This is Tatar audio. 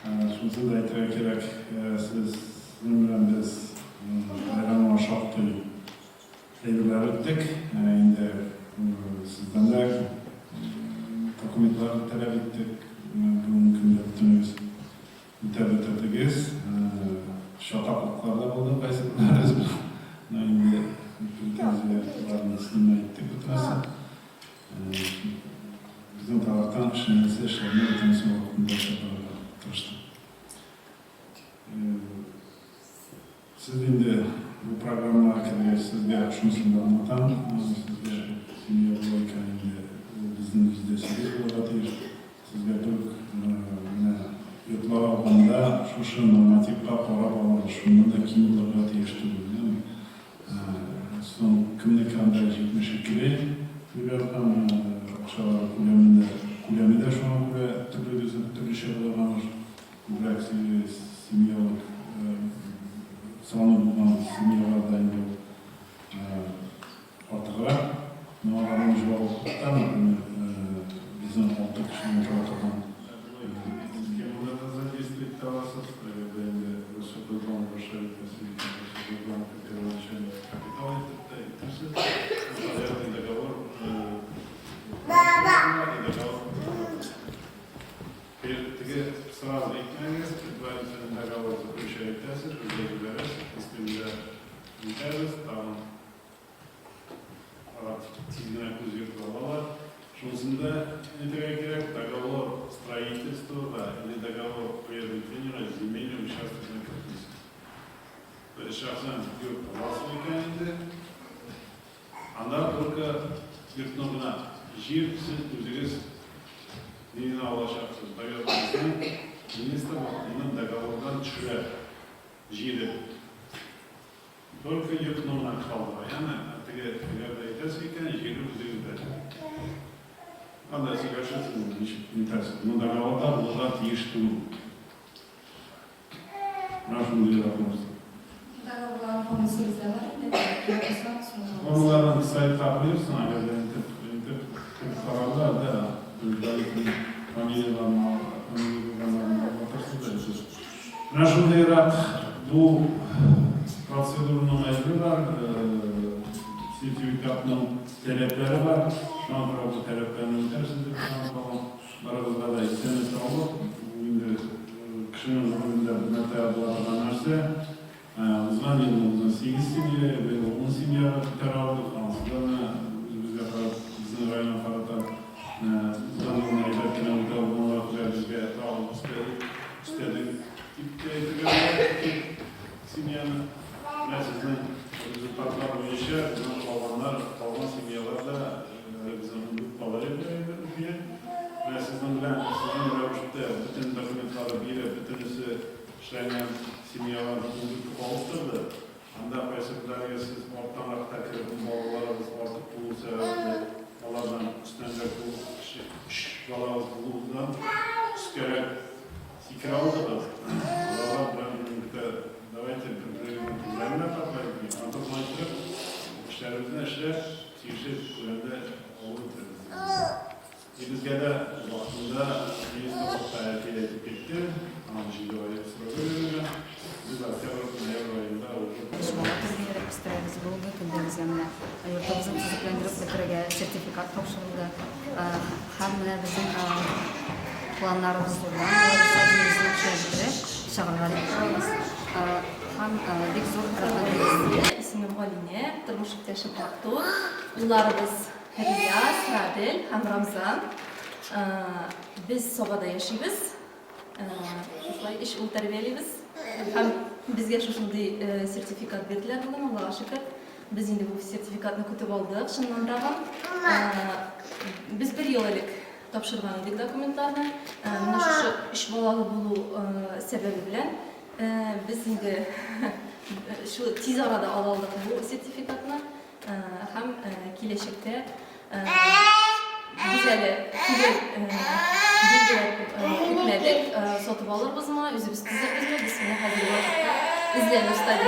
Шунысын да әйтергә кирәк, сезнең белән без программага шактый әйберләр үттек. Инде сездән дә документлар таләп иттек. Бүгенге көндә бөтенегез үтәп бетердегез. Чатаклыклар да булды кайсыберләрегез белән. Менә инде претензияләрне снимать иттек бөтенесен. Безнең тарафтан эшләнәсе эшләрне бөтенесен вакытында эшләп барырга тырыштык. Сез инде бу программага кергәч, сезгә шунысын да аңлатам, сезгә семья була икән инде, ул безнең 8% булырга тиеш. Сезгә бер үк менә йортлар алганда шушы нормативка карап алыгыз, шуннан да ким булырга тиеш түгел. Соң кемнеке анда 72 дип язган, акчалар күләмендә, күләме дә шуңа күрә төрле төрлечә булырга может, күбрәк семьялык саны булган семьяларда инде ул артыграк. Но аларның җаваплылыкта, например, безнең алты кешедән тора торган схемада да задействовать итә аласыз, әгәр дә инде Россельхозбанк расширить итәсе икән, Россельхозбанкка первоначальный капитал итеп тә итерсез. Подрядный договор и договор Теге сразу әйтмәгез, предварительный договор заключать итәсез, безгә җибәрәсез, без тегендә итәбез, тагын Алар тиз генә күз йөртеп алалар. Шунысын да әйтергә кирәк, договор строительствога или договор приобретениега земельный участокны кертмисез. То есть шәхсән йорт аласың икән инде, анда только йортны гына, җир сез үзегез нигезен алачаксыз. Договорны министрлык моны договордан төшерә, җире. Только йортны гына калдыра, яме, ә теге әгәр дә әйтәсең икән, җире үзегездә. Анда сөйләшерсең инде, ничек нитәрсең. Но договорда булырга тиеш түгел. Менә шундыйрак нәрсә. Договорлар формасы бездә бар инде, кирәк булса, шуны алабыз. Формаларын сайтка куерсың, әгәр дә нитеп, нитеп кереп карарга, да, предварительно фамилияләрен алып, фамилия булганнарын аңлатырсыз да әйтерсез. Менә шундыйрак бу процедураның әйбе бар, сертификатның таләпләре бар. Шуңа күрә бу таләпләрне үтәрсез дип ышанып калам. Барыгызга да исәнлек-саулык. Бу инде кешенең гомерендә бер мәртәбә була торган нәрсә. Узган елны безнең сигез семья, быел ун семьяга күтәрә алдык. Анысы да менә үзебезгә карап, безнең районга карата менә узган елны әйбәт кенә үтә алганга күрә безгә тагын өстәдек, өстәдек дип тә әйтергә була ике семьяны. Менә сезнең результатлар буенча безнең калганнар, калган семьялар да әле безнең 14 бала иде. Менә сезнең белән, сезнең рәвештә бөтен документлары биреп, бөтенесе Эшләнгән семьялар бөтен алып торды. Анда кайсыберләрегез сез арттанрак та кереп, балаларыгыз артык булу сәбәпле, алардан өстәнрәк булып, өч балагыз булудан өскәрәк сикерә алдыгыз. Балалар белән бөтә, давайте бер-берегезне күзләрен дә каплайык, матур гына иттереп, эшләребезне эшләп, тиешле күләмдә алып бетерербез. И безгә дә вакытында министрлыкта әти әйтеп китте, аның җиде ай срогы бирелгән. Без октябрь, ноябрь аенда уже. Өч бала тәрбияләп үстерәбез. Бүгенге көндә безгә менә йортыбызны төзекләндереп бетерергә сертификат тапшырылды. Һәм менә безнең планнарыбыз зурдан, алайбулса өебезне эшләп бетереп чыгарга дип торабыз. Һәм бик зур рәхмәт. Исемем Алинә, тормыш иптәшем Артур, улларыбыз Рияз, Радел һәм Рамзан. Без Сабада яшибез. Шушылай өч ул тәрбиялибез. Һәм безгә шушындый сертификат бирделәр бүген, Аллага шөкер. Без инде бу сертификатны көтеп алдык, чыннан да. Без бер ел элек тапшырган идек документларны. Менә шушы өч балалы булу сәбәбе белән без инде шул тиз арада ала алдык бу сертификатны. Һәм киләчәктә без әле төгәл билгеләп үтмәдек, сатып алырбызмы, үзебез төзербезме, без менә хәзерге вакытта эзләнү стадиясендә.